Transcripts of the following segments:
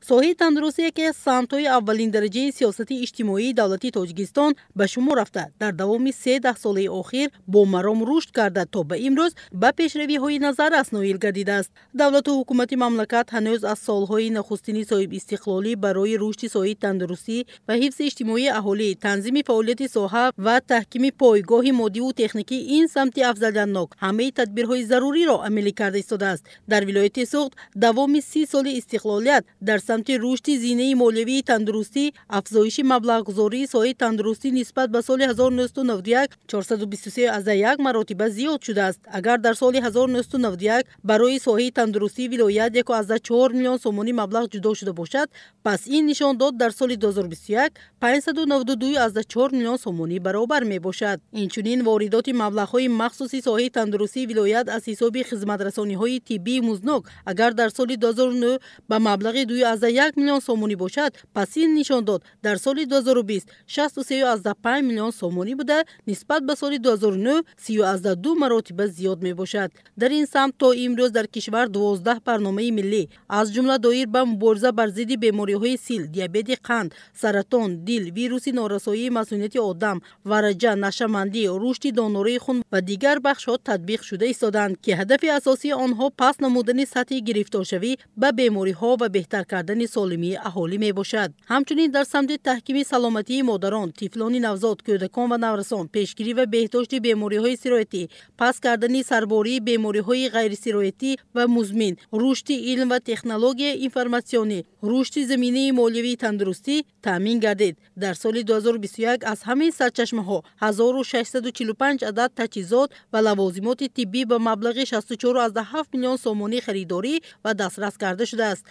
Соҳаи тандурустӣ яке аз самтҳои аввалиндараҷаи сиёсати иҷтимоии давлати Тоҷикистон ба шумор рафта, дар давоми се даҳсолаи охир бо маром рушд карда, то ба имрӯз ба пешравиҳои назаррас ноил гардидааст. Давлату ҳукумати мамлакат ҳанӯз аз солҳои нахустини соҳибистиқлолӣ барои рушди соҳаи тандурустӣ ва ҳифзи иҷтимоии аҳолӣ, танзими фаъолияти соҳа ва таҳкими пойгоҳи моддиву техникии ин самти афзалиятнок ҳамаи тадбирҳои заруриро амалӣ карда истодааст. Дар вилояти Суғд давоми 30 соли истиқлолият дар самти рушди зинаи молиявии тандурустӣ, афзоиши маблағгузории соҳаи тандурустӣ нисбат ба соли 1991 423,1 маротиба зиёд шудааст. Агар дар соли 1991 барои соҳаи тандурустии вилоят 1,4 миллион сомонӣ маблағ ҷудо шуда бошад, пас ин нишондод дар соли 2021 592,4 миллион сомонӣ баробар мебошад. Инчунин воридоти маблағҳои махсуси соҳаи тандурустии вилоят аз ҳисоби хизматрасониҳои тиббии музднок агар дар соли 2009 ба маблағи 2,1 миллион сомонӣ бошад, пас ин нишондод дар соли 2020 63,5 миллион сомонӣ буда, нисбат ба соли 2009 30,2 маротиба зиёд мебошад. Дар ин самт то имрӯз дар кишвар 12 барномаи миллӣ, аз ҷумла доир ба мубориза бар зидди бемориҳои сил, диабети қанд, саратон, дил, вируси норасоии масунияти одам, вараҷа, нашъамандӣ, рушди донораи хун ва дигар бахшҳо татбиқ шуда истодаанд, ки ҳадафи асосии онҳо паст намудани сатҳи гирифторшавӣ ба бемориҳо ва беҳтар кардани солимии аҳолӣ мебошад. Ҳамчунин дар самти таҳкими саломатии модарон, тифлони навзод, кӯдакон ва наврасон, пешгирӣ ва беҳдошти бемориҳои сироятӣ, паст кардани сарбории бемориҳои ғайрисироятӣ ва музмин, рушди илм ва технологияи информатсионӣ, рушди заминаи молиявии тандурустӣ таъмин гардид. Дар соли 2021 аз ҳамаи сарчашмаҳо 1645 адад таҷҳизот ва лавозимоти тиббӣ ба маблағи 64,7 миллион сомонӣ харидорӣ ва дастрас карда шудааст.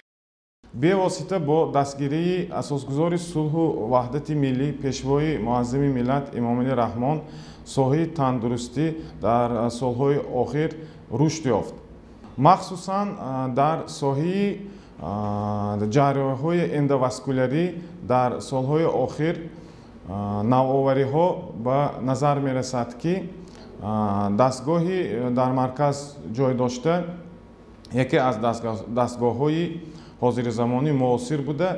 Бевосита бо дастгирии асосгузори сулҳу ваҳдати миллӣ, Пешвои муаззами миллат Эмомалӣ Раҳмон соҳаи тандурустӣ дар солҳои охир рушд ёфт. Махсусан дар соҳаи ҷарроҳиҳои эндоваскулярӣ дар солҳои охир навовариҳо ба назар мерасад, ки дастгоҳи дар марказ ҷой дошта яке аз дастгоҳҳои ҳозирзамонӣ муосир буда,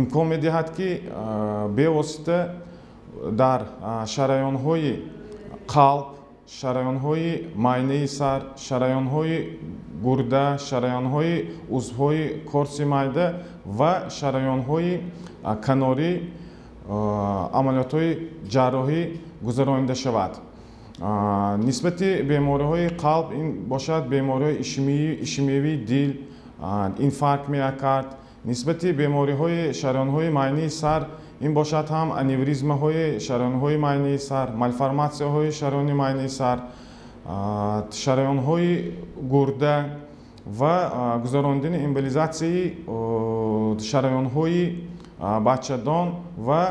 имкон медиҳад, ки бевосита дар шараёнҳои қалб, шараёнҳои майнаи сар, шараёнҳои гурда, шараёнҳои узвҳои корси майда ва шараёнҳои канорӣ амалиётҳои ҷарроҳӣ гузаронида шавад. Нисбати бемориҳои қалб ин бошад бемориҳои ишемиявии дил, инфаркт миокард, нисбати бемориҳои шараёнҳои майнаи сар ин бошад ҳам аневризмаҳои шараёнҳои майнаи сар, малформатсияҳои шараёни майнаи сар, шараёнҳои гурда ва гузарондани эмболизатсияи шараёнҳои бачадон ва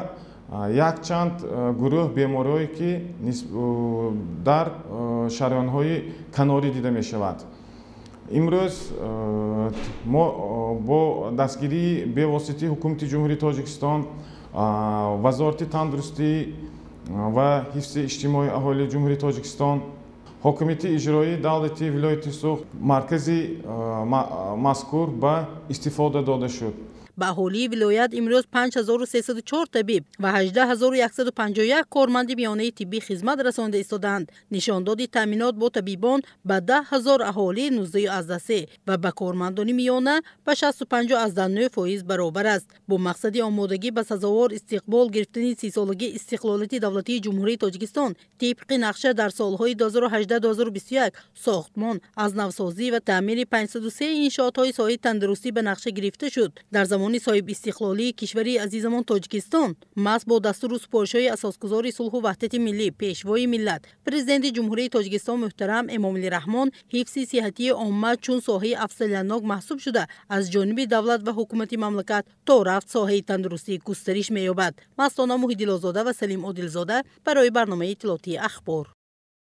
якчанд гурӯҳ бемориҳое, ки дар шараёнҳои канорӣ дида мешавад. Имрӯз мо бо дастгирии бевоситаи Ҳукумати Ҷумҳурии Тоҷикистон, Вазорати тандурустӣ ва ҳифзи иҷтимоии аҳолии Ҷумҳурии Тоҷикистон, Ҳокимияти иҷроии давлатии вилояти Суғд маркази мазкур ба истифода дода шуд. Ба аҳолии вилоят имрӯз 5304 табиб ва 18 151 корманди миёнаи тиббӣ хизмат расонда истодаанд. Нишондоди таъминот бо табибон ба 10 000 аҳолӣ 19,3 ва ба кормандони миёна ба 65,9% баробар аст. Бо мақсади омодагӣ ба сазовор истиқбол гирифтани 30-солагии истиқлолияти давлатии Ҷумҳурии Тоҷикистон, тибқи нақша дар солҳои 2018-2021 сохтмон, аз навсозӣ ва таъмири 503 иншоотҳои соҳаи тандурустӣ ба нақша гирифта шуд. Дар замони соҳибистиқлолии кишвари азизамон Тоҷикистон, маҳз бо дастуру супоришҳои асосгузори сулҳу ваҳдати миллӣ, Пешвои миллат, Президенти Ҷумҳурии Тоҷикистон муҳтарам Эмомалӣ Раҳмон, ҳифзи сиҳатии омма чун соҳаи афзалиятнок маҳсуб шуда, аз ҷониби давлат ва ҳукумати мамлакат то рафт соҳаи тандурустӣ густариш меёбад. Мастона Муҳиддилозода ва Салим Одилзода барои барномаи иттилоотии «Ахбор».